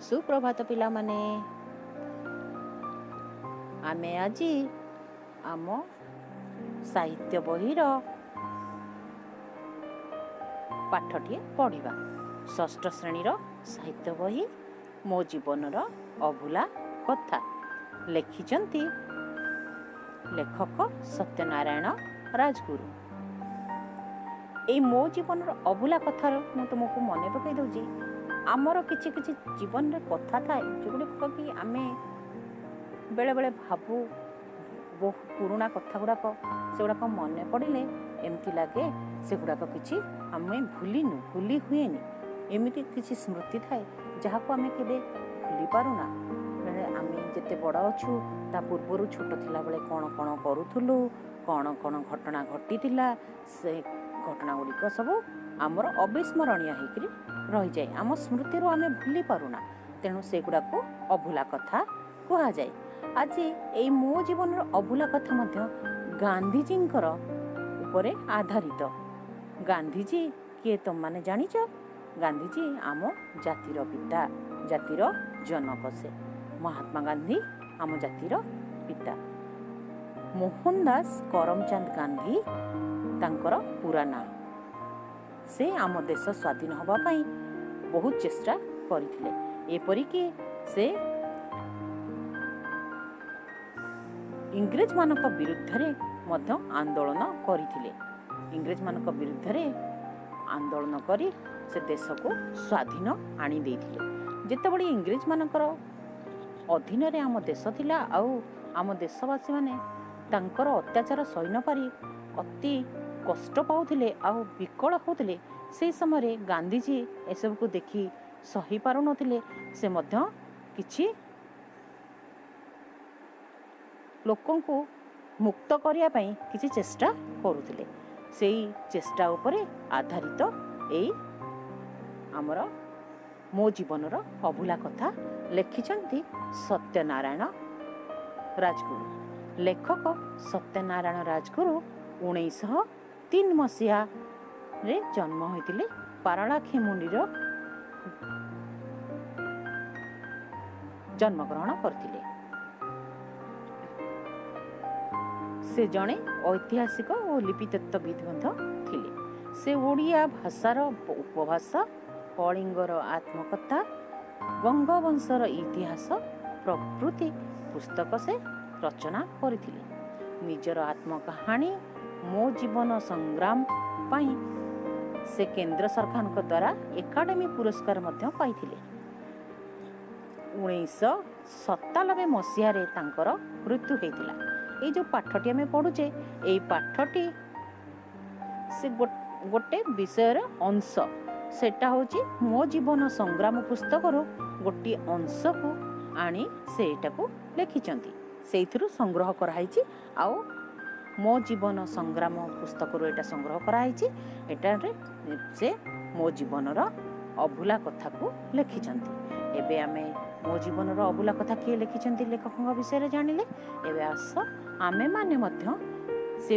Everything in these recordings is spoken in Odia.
ସୁପ୍ରଭାତ ପିଲାମାନେ। ଆମେ ଆଜି ଆମ ସାହିତ୍ୟ ବହିର ପାଠଟିଏ ପଢ଼ିବା। ଷଷ୍ଠ ଶ୍ରେଣୀର ସାହିତ୍ୟ ବହି ମୋ ଜୀବନର ଅଭୁଲା କଥା ଲେଖିଛନ୍ତି ଲେଖକ ସତ୍ୟନାରାୟଣ ରାଜଗୁରୁ। ଏଇ ମୋ ଜୀବନର ଅଭୁଲା କଥାର ମୁଁ ତୁମକୁ ମନେ ପକାଇ ଦେଉଛି। ଆମର କିଛି କିଛି ଜୀବନରେ କଥା ଥାଏ, ଯେଉଁଗୁଡ଼ିକ କି ଆମେ ବେଳେବେଳେ ଭାବୁ ବହୁ ପୁରୁଣା କଥା ଗୁଡ଼ାକ, ସେଗୁଡ଼ାକ ମନେ ପଡ଼ିଲେ ଏମିତି ଲାଗେ ସେଗୁଡ଼ାକ କିଛି ଆମେ ଭୁଲିନୁ, ଭୁଲି ହୁଏନି। ଏମିତି କିଛି ସ୍ମୃତି ଥାଏ ଯାହାକୁ ଆମେ କେବେ ଭୁଲି ପାରୁନା। ବେଳେ ଆମେ ଯେତେ ବଡ଼ ଅଛୁ, ତା ପୂର୍ବରୁ ଛୋଟ ଥିଲାବେଳେ କ'ଣ କ'ଣ କରୁଥିଲୁ, କ'ଣ କ'ଣ ଘଟଣା ଘଟିଥିଲା, ସେ ଘଟଣା ଗୁଡ଼ିକ ସବୁ ଆମର ଅବିସ୍ମରଣୀୟ ହେଇକରି ରହିଯାଏ। ଆମ ସ୍ମୃତିରୁ ଆମେ ଭୁଲି ପାରୁନା, ତେଣୁ ସେଗୁଡ଼ାକୁ ଅଭୁଲା କଥା କୁହାଯାଏ। ଆଜି ଏଇ ମୋ ଜୀବନର ଅଭୁଲା କଥା ମଧ୍ୟ ଗାନ୍ଧିଜୀଙ୍କର ଉପରେ ଆଧାରିତ। ଗାନ୍ଧିଜୀ କିଏ ତୁମମାନେ ଜାଣିଛ? ଗାନ୍ଧିଜୀ ଆମ ଜାତିର ପିତା, ଜାତିର ଜନକ। ସେ ମହାତ୍ମା ଗାନ୍ଧୀ ଆମ ଜାତିର ପିତା। ମୋହନ ଦାସ କରମଚାନ୍ଦ ଗାନ୍ଧୀ ତାଙ୍କର ପୁରା ନାଁ। ସେ ଆମ ଦେଶ ସ୍ୱାଧୀନ ହେବା ପାଇଁ ବହୁତ ଚେଷ୍ଟା କରିଥିଲେ। ଏପରିକି ସେ ଇଂରେଜମାନଙ୍କ ବିରୁଦ୍ଧରେ ମଧ୍ୟ ଆନ୍ଦୋଳନ କରିଥିଲେ। ଇଂରେଜମାନଙ୍କ ବିରୁଦ୍ଧରେ ଆନ୍ଦୋଳନ କରି ସେ ଦେଶକୁ ସ୍ୱାଧୀନ ଆଣି ଦେଇଥିଲେ। ଯେତେବେଳେ ଇଂରେଜମାନଙ୍କର ଅଧୀନରେ ଆମ ଦେଶ ଥିଲା ଆଉ ଆମ ଦେଶବାସୀମାନେ ତାଙ୍କର ଅତ୍ୟାଚାର ସହି ନପାରି ଅତି କଷ୍ଟ ପାଉଥିଲେ ଆଉ ବିକଳ ହେଉଥିଲେ, ସେହି ସମୟରେ ଗାନ୍ଧିଜୀ ଏସବୁକୁ ଦେଖି ସହି ପାରୁନଥିଲେ। ସେ ମଧ୍ୟ କିଛି ଲୋକଙ୍କୁ ମୁକ୍ତ କରିବା ପାଇଁ କିଛି ଚେଷ୍ଟା କରୁଥିଲେ। ସେଇ ଚେଷ୍ଟା ଉପରେ ଆଧାରିତ ଏଇ ଆମର ମୋ ଜୀବନର ଅଭୁଲା କଥା ଲେଖିଛନ୍ତି ସତ୍ୟନାରାୟଣ ରାଜଗୁରୁ। ଲେଖକ ସତ୍ୟନାରାୟଣ ରାଜଗୁରୁ 1903 ମସିହାରେ ଜନ୍ମ ହୋଇଥିଲେ। ପାରଳାଖେମୁଣ୍ଡିର ଜନ୍ମଗ୍ରହଣ କରିଥିଲେ। ସେ ଜଣେ ଐତିହାସିକ ଓ ଲିପିତତ୍ତ୍ୱବିତ୍ ମଧ୍ୟ ଥିଲେ। ସେ ଓଡ଼ିଆ ଭାଷାର ଉପଭାଷା, କଳିଙ୍ଗର ଆତ୍ମକଥା, ଗଙ୍ଗବଂଶର ଇତିହାସ ପ୍ରଭୃତି ପୁସ୍ତକ ସେ ରଚନା କରିଥିଲେ। ନିଜର ଆତ୍ମକାହାଣୀ ମୋ ଜୀବନ ସଂଗ୍ରାମ ପାଇଁ ସେ କେନ୍ଦ୍ର ସରକାରଙ୍କ ଦ୍ୱାରା ଏକାଡେମୀ ପୁରସ୍କାର ମଧ୍ୟ ପାଇଥିଲେ। 1997 ମସିହାରେ ତାଙ୍କର ମୃତ୍ୟୁ ହେଇଥିଲା। ଏଇ ଯେଉଁ ପାଠଟି ଆମେ ପଢ଼ୁଛେ, ଏଇ ପାଠଟି ସେ ଗୋଟେ ବିଷୟର ଅଂଶ। ସେଟା ହେଉଛି ମୋ ଜୀବନ ସଂଗ୍ରାମ ପୁସ୍ତକରୁ ଗୋଟିଏ ଅଂଶକୁ ଆଣି ସେ ଏଇଟାକୁ ଲେଖିଛନ୍ତି। ସେଇଥିରୁ ସଂଗ୍ରହ କରାହେଇଛି ଆଉ ମୋ ଜୀବନ ସଂଗ୍ରାମ ପୁସ୍ତକରୁ ଏଇଟା ସଂଗ୍ରହ କରାହେଇଛି। ଏଟାରେ ସେ ମୋ ଜୀବନର ଅଭୁଲା କଥାକୁ ଲେଖିଛନ୍ତି। ଏବେ ଆମେ ମୋ ଜୀବନର ଅଭୁଲା କଥା କିଏ ଲେଖିଛନ୍ତି, ଲେଖକଙ୍କ ବିଷୟରେ ଜାଣିଲେ। ଏବେ ଆସ ଆମେମାନେ ମଧ୍ୟ ସେ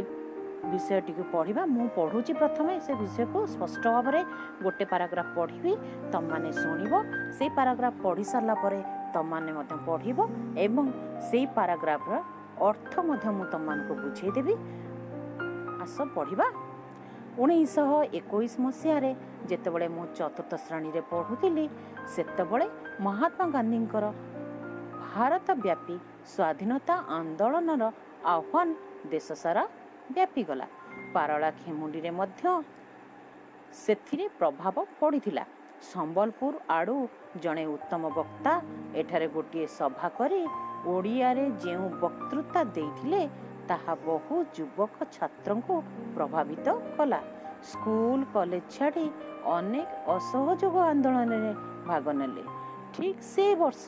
ବିଷୟଟିକୁ ପଢ଼ିବା। ମୁଁ ପଢ଼ୁଛି ପ୍ରଥମେ ସେ ବିଷୟକୁ ସ୍ପଷ୍ଟ ଭାବରେ ଗୋଟେ ପାରାଗ୍ରାଫ ପଢ଼ିବି, ତମମାନେ ଶୁଣିବ। ସେଇ ପାରାଗ୍ରାଫ ପଢ଼ି ସାରିଲା ପରେ ତମମାନେ ମଧ୍ୟ ପଢ଼ିବ ଏବଂ ସେଇ ପାରାଗ୍ରାଫର ଅର୍ଥ ମଧ୍ୟ ମୁଁ ତମମାନଙ୍କୁ ବୁଝେଇଦେବି। ଆସ ପଢ଼ିବା। 1921 ମସିହାରେ ଯେତେବେଳେ ମୁଁ ଚତୁର୍ଥ ଶ୍ରେଣୀରେ ପଢ଼ୁଥିଲି, ସେତେବେଳେ ମହାତ୍ମା ଗାନ୍ଧୀଙ୍କର ଭାରତବ୍ୟାପୀ ସ୍ୱାଧୀନତା ଆନ୍ଦୋଳନର ଆହ୍ୱାନ ଦେଶ ସାରା ବ୍ୟାପିଗଲା। ପାରଳାଖେମୁଣ୍ଡିରେ ମଧ୍ୟ ସେଥିରେ ପ୍ରଭାବ ପଡ଼ିଥିଲା। ସମ୍ବଲପୁର ଆଡ଼ୁ ଜଣେ ଉତ୍ତମ ବକ୍ତା ଏଠାରେ ଗୋଟିଏ ସଭା କରି ଓଡ଼ିଆରେ ଯେଉଁ ବକ୍ତୃତା ଦେଇଥିଲେ, ତାହା ବହୁ ଯୁବକ ଛାତ୍ରଙ୍କୁ ପ୍ରଭାବିତ କଲା। ସ୍କୁଲ କଲେଜ ଛାଡ଼ି ଅନେକ ଅସହଯୋଗ ଆନ୍ଦୋଳନରେ ଭାଗ ନେଲେ। ଠିକ୍ ସେ ବର୍ଷ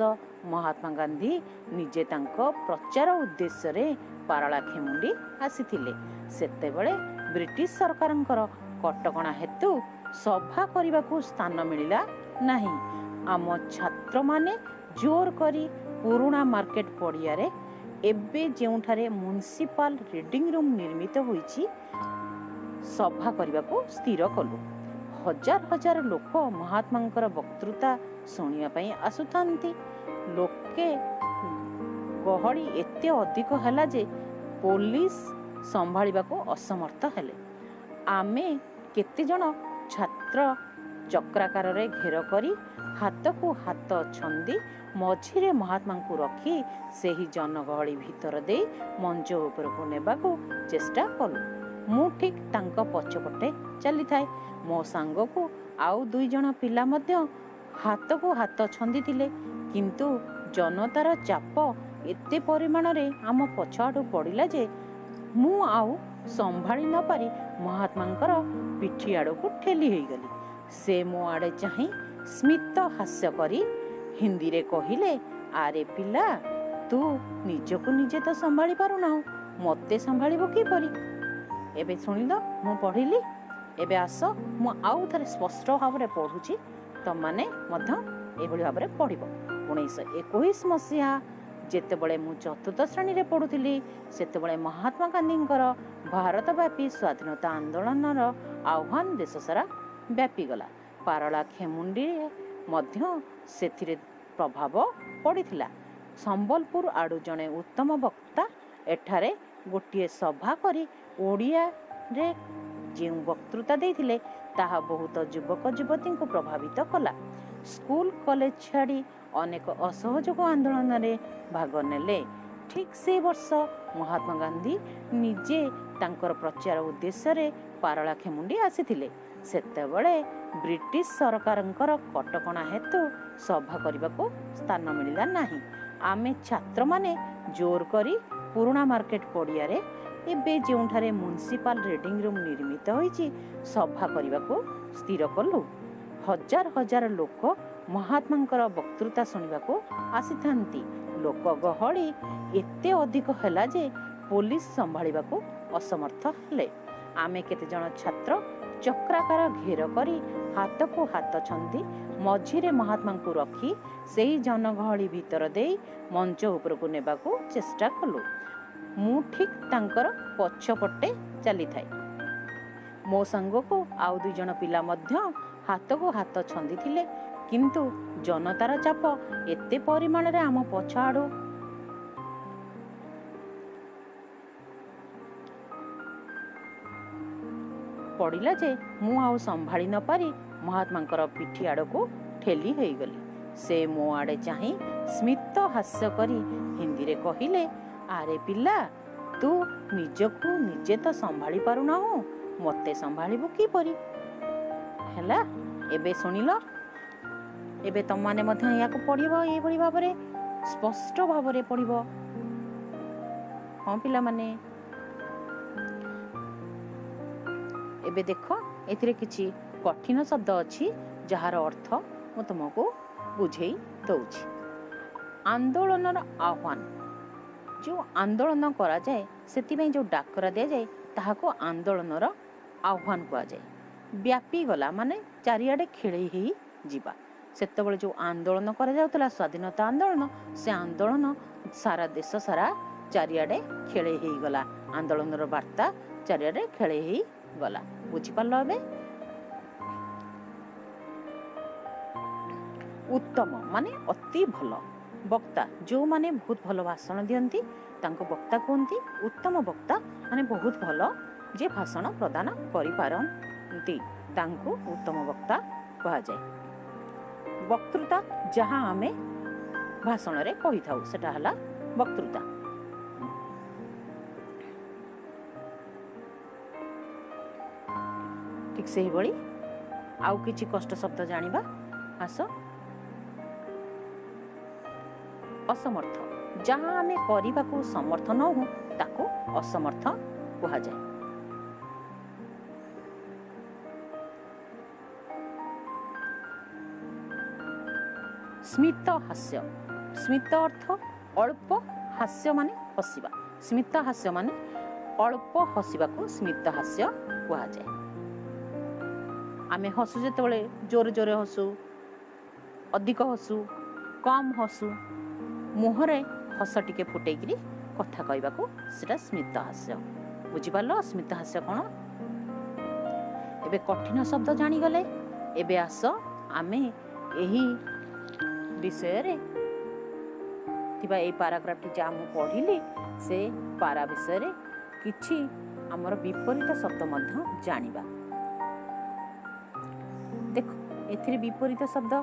ମହାତ୍ମା ଗାନ୍ଧୀ ନିଜେ ତାଙ୍କ ପ୍ରଚାର ଉଦ୍ଦେଶ୍ୟରେ ପାରଳାଖେମୁଣ୍ଡି ଆସିଥିଲେ। ସେତେବେଳେ ବ୍ରିଟିଶ ସରକାରଙ୍କର କଟକଣା ହେତୁ ସଭା କରିବାକୁ ସ୍ଥାନ ମିଳିଲା ନାହିଁ। ଆମ ଛାତ୍ରମାନେ ଜୋର କରି ପୁରୁଣା ମାର୍କେଟ ପଡ଼ିଆରେ, ଏବେ ଯେଉଁଠାରେ ମ୍ୟୁନିସିପାଲ ରିଡ଼ିଂ ରୁମ୍ ନିର୍ମିତ ହୋଇଛି, ସଭା କରିବାକୁ ସ୍ଥିର କଲୁ। ହଜାର ହଜାର ଲୋକ ମହାତ୍ମାଙ୍କର ବକ୍ତୃତା ଶୁଣିବା ପାଇଁ ଆସୁଥାନ୍ତି। ଲୋକେ ଗହଳି ଏତେ ଅଧିକ ହେଲା ଯେ ପୋଲିସ ସମ୍ଭାଳିବାକୁ ଅସମର୍ଥ ହେଲେ। ଆମେ କେତେଜଣ ଛାତ୍ର ଚକ୍ରାକାରରେ ଘେର କରି ହାତକୁ ହାତ ଛନ୍ଦି ମଝିରେ ମହାତ୍ମାଙ୍କୁ ରଖି ସେହି ଜନଗହଳି ଭିତର ଦେଇ ମଞ୍ଚ ଉପରକୁ ନେବାକୁ ଚେଷ୍ଟା କଲୁ। ମୁଁ ଠିକ୍ ତାଙ୍କ ପଛପଟେ ଚାଲିଥାଏ। ମୋ ସାଙ୍ଗକୁ ଆଉ 2 ଜଣ ପିଲା ମଧ୍ୟ ହାତକୁ ହାତ ଛନ୍ଦିଥିଲେ। କିନ୍ତୁ ଜନତାର ଚାପ ଏତେ ପରିମାଣରେ ଆମ ପଛଆଡ଼ୁ ପଡ଼ିଲା ଯେ ମୁଁ ଆଉ ସମ୍ଭାଳି ନପାରି ମହାତ୍ମାଙ୍କର ପିଠି ଆଡ଼କୁ ଠେଲି ହୋଇଗଲି। ସେ ମୋ ଆଡ଼େ ଚାହିଁ ସ୍ମିତ ହାସ୍ୟ କରି ହିନ୍ଦୀରେ କହିଲେ, "ଆରେ ପିଲା, ତୁ ନିଜକୁ ନିଜେ ତ ସମ୍ଭାଳି ପାରୁନାହୁଁ, ମୋତେ ସମ୍ଭାଳିବୁ କିପରି?" ଏବେ ଶୁଣିଲ, ମୁଁ ପଢ଼ିଲି। ଏବେ ଆସ, ମୁଁ ଆଉ ଥରେ ସ୍ପଷ୍ଟ ଭାବରେ ପଢ଼ୁଛି, ତମମାନେ ମଧ୍ୟ ଏଭଳି ଭାବରେ ପଢ଼ିବ। 1921 ମସିହା, ଯେତେବେଳେ ମୁଁ ଚତୁର୍ଥ ଶ୍ରେଣୀରେ ପଢ଼ୁଥିଲି, ସେତେବେଳେ ମହାତ୍ମା ଗାନ୍ଧୀଙ୍କର ଭାରତବ୍ୟାପୀ ସ୍ୱାଧୀନତା ଆନ୍ଦୋଳନର ଆହ୍ୱାନ ଦେଶ ସାରା ବ୍ୟାପିଗଲା। ପାରଳା ଖେମୁଣ୍ଡିରେ ମଧ୍ୟ ସେଥିରେ ପ୍ରଭାବ ପଡ଼ିଥିଲା। ସମ୍ବଲପୁର ଆଡ଼ୁ ଜଣେ ଉତ୍ତମ ବକ୍ତା ଏଠାରେ ଗୋଟିଏ ସଭା କରି ଓଡ଼ିଆରେ ଯେଉଁ ବକ୍ତୃତା ଦେଇଥିଲେ, ତାହା ବହୁତ ଯୁବକ ଯୁବତୀଙ୍କୁ ପ୍ରଭାବିତ କଲା। ସ୍କୁଲ କଲେଜ ଛାଡ଼ି ଅନେକ ଅସହଯୋଗ ଆନ୍ଦୋଳନରେ ଭାଗ ନେଲେ। ଠିକ୍ ସେ ବର୍ଷ ମହାତ୍ମା ଗାନ୍ଧୀ ନିଜେ ତାଙ୍କର ପ୍ରଚାର ଉଦ୍ଦେଶ୍ୟରେ ପାରଳା ଖେମୁଣ୍ଡି ଆସିଥିଲେ। ସେତେବେଳେ ବ୍ରିଟିଶ ସରକାରଙ୍କର କଟକଣା ହେତୁ ସଭା କରିବାକୁ ସ୍ଥାନ ମିଳିଲା ନାହିଁ। ଆମେ ଛାତ୍ରମାନେ ଜୋର କରି ପୁରୁଣା ମାର୍କେଟ ପଡ଼ିଆରେ, ଏବେ ଯେଉଁଠାରେ ମ୍ୟୁନିସିପାଲ ରିଡ଼ିଂ ରୁମ୍ ନିର୍ମିତ ହୋଇଛି, ସଭା କରିବାକୁ ସ୍ଥିର କଲୁ। ହଜାର ହଜାର ଲୋକ ମହାତ୍ମାଙ୍କର ବକ୍ତୃତା ଶୁଣିବାକୁ ଆସିଥାନ୍ତି। ଲୋକ ଗହଳି ଏତେ ଅଧିକ ହେଲା ଯେ ପୋଲିସ ସମ୍ଭାଳିବାକୁ ଅସମର୍ଥ ହେଲେ। ଆମେ କେତେଜଣ ଛାତ୍ର ଚକ୍ରାକାର ଘେର କରି ହାତକୁ ହାତ ଛନ୍ଦି ମଝିରେ ମହାତ୍ମାଙ୍କୁ ରଖି ସେହି ଜନଗହଳି ଭିତର ଦେଇ ମଞ୍ଚ ଉପରକୁ ନେବାକୁ ଚେଷ୍ଟା କଲୁ। ମୁଁ ଠିକ୍ ତାଙ୍କର ପଛପଟେ ଚାଲିଥାଏ। ମୋ ସାଙ୍ଗକୁ ଆଉ 2 ଜଣ ପିଲା ମଧ୍ୟ ହାତକୁ ହାତ ଛନ୍ଦିଥିଲେ। କିନ୍ତୁ ଜନତାର ଚାପ ଏତେ ପରିମାଣରେ ଆମ ପଛ ଆଡ଼ୁ ପଡ଼ିଲା ଯେ ମୁଁ ଆଉ ସମ୍ଭାଳି ନପାରି ମହାତ୍ମାଙ୍କର ପିଠି ଆଡ଼କୁ ଠେଲି ହୋଇଗଲି। ସେ ମୋ ଆଡ଼େ ଚାହିଁ ସ୍ମିତ ହାସ୍ୟ କରି ହିନ୍ଦୀରେ କହିଲେ, "ଆରେ ପିଲା, ତୁ ନିଜକୁ ନିଜେ ତ ସମ୍ଭାଳି ପାରୁନାହୁଁ, ମୋତେ ସମ୍ଭାଳିବୁ କିପରି?" ହେଲା, ଏବେ ଶୁଣିଲ। ଏବେ ତମମାନେ ମଧ୍ୟ ଏହାକୁ ପଢ଼ିବ, ଏଇଭଳି ଭାବରେ ସ୍ପଷ୍ଟ ଭାବରେ ପଢ଼ିବ। ହଁ ପିଲାମାନେ, ଏବେ ଦେଖ, ଏଥିରେ କିଛି କଠିନ ଶବ୍ଦ ଅଛି, ଯାହାର ଅର୍ଥ ମୁଁ ତୁମକୁ ବୁଝେଇ ଦେଉଛି। ଆନ୍ଦୋଳନର ଆହ୍ୱାନ। ଯେଉଁ ଆନ୍ଦୋଳନ କରାଯାଏ, ସେଥିପାଇଁ ଯେଉଁ ଡାକରା ଦିଆଯାଏ, ତାହାକୁ ଆନ୍ଦୋଳନର ଆହ୍ୱାନ କୁହାଯାଏ। ବ୍ୟାପିଗଲା ମାନେ ଚାରିଆଡ଼େ ଖେଳେଇ ହେଇ ଯିବା। ସେତେବେଳେ ଯେଉଁ ଆନ୍ଦୋଳନ କରାଯାଉଥିଲା, ସ୍ୱାଧୀନତା ଆନ୍ଦୋଳନ, ସେ ଆନ୍ଦୋଳନ ସାରା ଦେଶ ସାରା ଚାରିଆଡ଼େ ଖେଳେଇ ହେଇଗଲା। ଆନ୍ଦୋଳନର ବାର୍ତ୍ତା ଚାରିଆଡ଼େ ଖେଳେଇ ହେଇଗଲା। ବୁଝିପାରିଲ ଏବେ? ଉତ୍ତମ ମାନେ ଅତି ଭଲ। ବକ୍ତା, ଯେଉଁମାନେ ବହୁତ ଭଲ ଭାଷଣ ଦିଅନ୍ତି, ତାଙ୍କୁ ବକ୍ତା କୁହନ୍ତି। ଉତ୍ତମ ବକ୍ତା ମାନେ ବହୁତ ଭଲ ଯିଏ ଭାଷଣ ପ୍ରଦାନ କରିପାରନ୍ତି, ତାଙ୍କୁ ଉତ୍ତମ ବକ୍ତା କୁହାଯାଏ। ବକ୍ତୃତା, ଯାହା ଆମେ ଭାଷଣରେ କହିଥାଉ, ସେଟା ହେଲା ବକ୍ତୃତା। ଠିକ୍ ସେହିଭଳି ଆଉ କିଛି କଷ୍ଟ ଶବ୍ଦ ଜାଣିବା ଆସ। ଅସମର୍ଥ। ଯାହା ଆମେ କରିବାକୁ ସମର୍ଥ ନହଉ, ତାକୁ ଅସମର୍ଥ କୁହାଯାଏ। ସ୍ମିତ ହାସ୍ୟ। ସ୍ମିତ ଅର୍ଥ ଅଳ୍ପ, ହାସ୍ୟ ମାନେ ହସିବା। ସ୍ମିତ ହାସ୍ୟ ମାନେ ଅଳ୍ପ ହସିବାକୁ ସ୍ମିତ ହାସ୍ୟ କୁହାଯାଏ। ଆମେ ହସୁ ଯେତେବେଳେ ଜୋରେ ଜୋରେ ହସୁ, ଅଧିକ ହସୁ, କମ୍ ହସୁ, ମୁହଁରେ ହସ ଟିକେ ଫୁଟେଇକିରି କଥା କହିବାକୁ ସେଟା ସ୍ମିତ ହାସ୍ୟ। ବୁଝିପାରିଲ ସ୍ମିତ ହାସ୍ୟ କ'ଣ? ଏବେ କଠିନ ଶବ୍ଦ ଜାଣିଗଲେ। ଏବେ ଆସ ଆମେ ଏହି ବିଷୟରେ ଥିବା ଏଇ ପାରାଗ୍ରାଫଟି ଯାହା ମୁଁ ପଢ଼ିଲି, ସେ ପାରା ବିଷୟରେ କିଛି ଆମର ବିପରୀତ ଶବ୍ଦ ମଧ୍ୟ ଜାଣିବା। ଦେଖ, ଏଥିରେ ବିପରୀତ ଶବ୍ଦ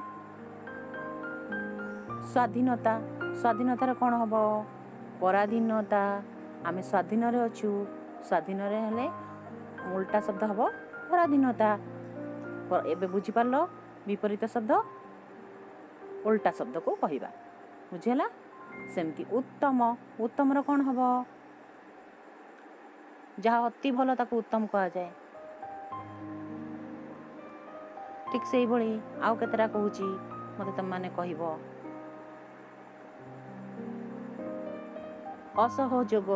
ସ୍ୱାଧୀନତା। ସ୍ୱାଧୀନତାର କ'ଣ ହେବ? ପରାଧୀନତା। ଆମେ ସ୍ୱାଧୀନରେ ଅଛୁ, ସ୍ୱାଧୀନରେ ହେଲେ ଉଲ୍ଟା ଶବ୍ଦ ହେବ ପରାଧୀନତା। ଏବେ ବୁଝିପାରିଲ? ବିପରୀତ ଶବ୍ଦ ଉଲ୍ଟା ଶବ୍ଦକୁ କହିବା, ବୁଝିହେଲା? ସେମିତି ଉତ୍ତମ। ଉତ୍ତମର କ'ଣ ହେବ? ଯାହା ଅତି ଭଲ ତାକୁ ଉତ୍ତମ କୁହାଯାଏ। ଠିକ୍ ସେଇଭଳି ଆଉ କେତେଟା କହୁଛି, ମୋତେ ତମେମାନେ କହିବ। ଅସହଯୋଗ,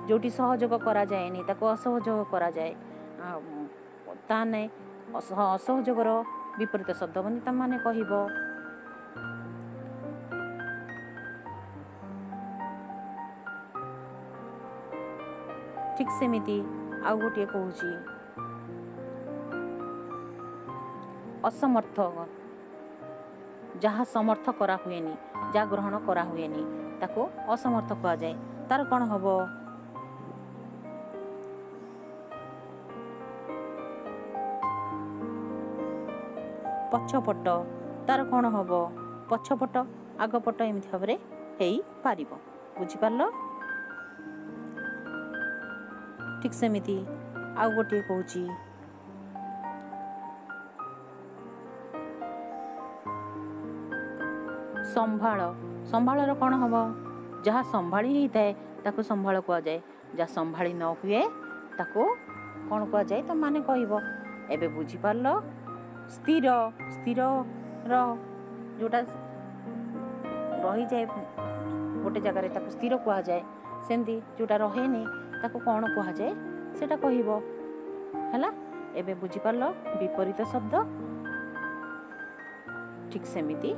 ଯେଉଁଠି ସହଯୋଗ କରାଯାଏନି ତାକୁ ଅସହଯୋଗ କରାଯାଏ। ତାହେଲେ ଅସହଯୋଗର ବିପରୀତ ଶବ୍ଦ ମାନେ ତମେମାନେ କହିବ। ଠିକ୍ ସେମିତି ଆଉ ଗୋଟିଏ କହୁଛି, ଅସମର୍ଥ। ଯାହା ସମର୍ଥ କରାହୁଏନି, ଯାହା ଗ୍ରହଣ କରାହୁଏନି ତାକୁ ଅସମର୍ଥ କୁହାଯାଏ। ତାର କ'ଣ ହବ? ପଛପଟ। ତାର କ'ଣ ହବ? ପଛପଟ, ଆଗପଟ, ଏମିତି ଭାବରେ ହେଇପାରିବ। ବୁଝିପାରିଲ? ଠିକ୍ ସେମିତି ଆଉ ଗୋଟିଏ କହୁଛି, ସମ୍ଭାଳ। ସମ୍ଭାଳର କ'ଣ ହବ? ଯାହା ସମ୍ଭାଳି ହେଇଥାଏ ତାକୁ ସମ୍ଭାଳ କୁହାଯାଏ, ଯାହା ସମ୍ଭାଳି ନ ହୁଏ ତାକୁ କ'ଣ କୁହାଯାଏ ତମମାନେ କହିବ। ଏବେ ବୁଝିପାରିଲ? ସ୍ଥିର। ସ୍ଥିରର ଯେଉଁଟା ରହିଯାଏ ଗୋଟେ ଜାଗାରେ ତାକୁ ସ୍ଥିର କୁହାଯାଏ। ସେମିତି ଯେଉଁଟା ରହେନି ତାକୁ କ'ଣ କୁହାଯାଏ ସେଇଟା କହିବ। ହେଲା? ଏବେ ବୁଝିପାରିଲ ବିପରୀତ ଶବ୍ଦ? ଠିକ୍ ସେମିତି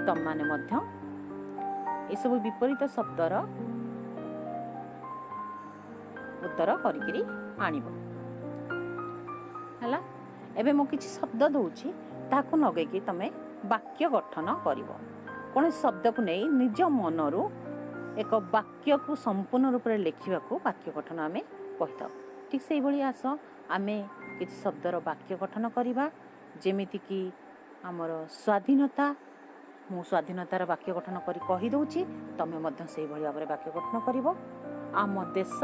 ତମମାନେ ମଧ୍ୟ ଏସବୁ ବିପରୀତ ଶବ୍ଦର ଉତ୍ତର କରିକିରି ଆଣିବ। ହେଲା? ଏବେ ମୁଁ କିଛି ଶବ୍ଦ ଦେଉଛି, ତାହାକୁ ଲଗେଇକି ତମେ ବାକ୍ୟ ଗଠନ କରିବ। କୌଣସି ଶବ୍ଦକୁ ନେଇ ନିଜ ମନରୁ ଏକ ବାକ୍ୟକୁ ସମ୍ପୂର୍ଣ୍ଣ ରୂପରେ ଲେଖିବାକୁ ବାକ୍ୟ ଗଠନ ଆମେ କହିଥାଉ। ଠିକ୍ ସେଇଭଳି ଆସ ଆମେ କିଛି ଶବ୍ଦର ବାକ୍ୟ ଗଠନ କରିବା। ଯେମିତିକି ଆମର ସ୍ୱାଧୀନତା। ମୁଁ ସ୍ୱାଧୀନତାର ବାକ୍ୟ ଗଠନ କରି କହିଦେଉଛି, ତମେ ମଧ୍ୟ ସେଇଭଳି ଭାବରେ ବାକ୍ୟ ଗଠନ କରିବ। ଆମ ଦେଶ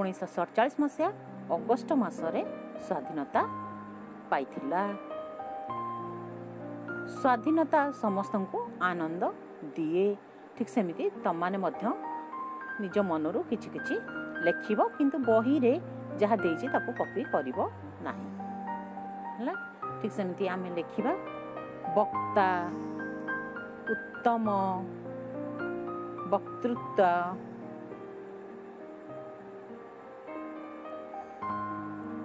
1947 ମସିହା ଅଗଷ୍ଟ ମାସରେ ସ୍ୱାଧୀନତା ପାଇଥିଲା। ସ୍ୱାଧୀନତା ସମସ୍ତଙ୍କୁ ଆନନ୍ଦ ଦିଏ। ଠିକ୍ ସେମିତି ତମମାନେ ମଧ୍ୟ ନିଜ ମନରୁ କିଛି କିଛି ଲେଖିବ, କିନ୍ତୁ ବହିରେ ଯାହା ଦେଇଛି ତାକୁ କପି କରିବ ନାହିଁ। ହେଲା? ଠିକ୍ ସେମିତି ଆମେ ଲେଖିବା ବକ୍ତା, ଉତ୍ତମ, ବକ୍ତୃତ୍ୱ,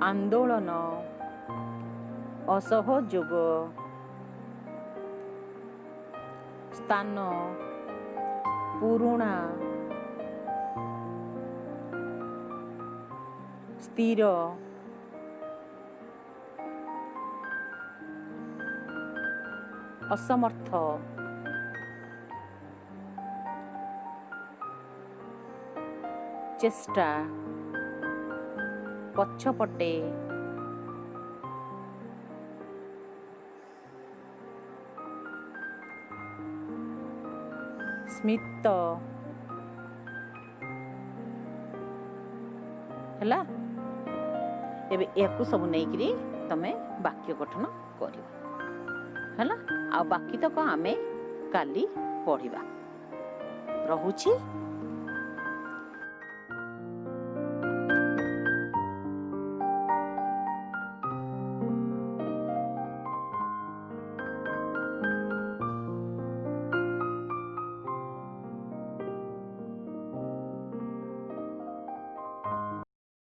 ଆନ୍ଦୋଳନ, ଅସହଯୋଗ, ସ୍ଥାନ, ପୁରୁଣା, ସ୍ଥିର, ଅସମର୍ଥ, ଚେଷ୍ଟା, ପଛପଟେ, ସ୍ମିତ। ହେଲା? ଏବେ ଏହାକୁ ସବୁ ନେଇକିରି ତମେ ବାକ୍ୟ ଗଠନ କରିବ। ହେଲା? ଆଉ ବାକି ତକ ଆମେ କାଲି ପଢ଼ିବା। ରହୁଛି।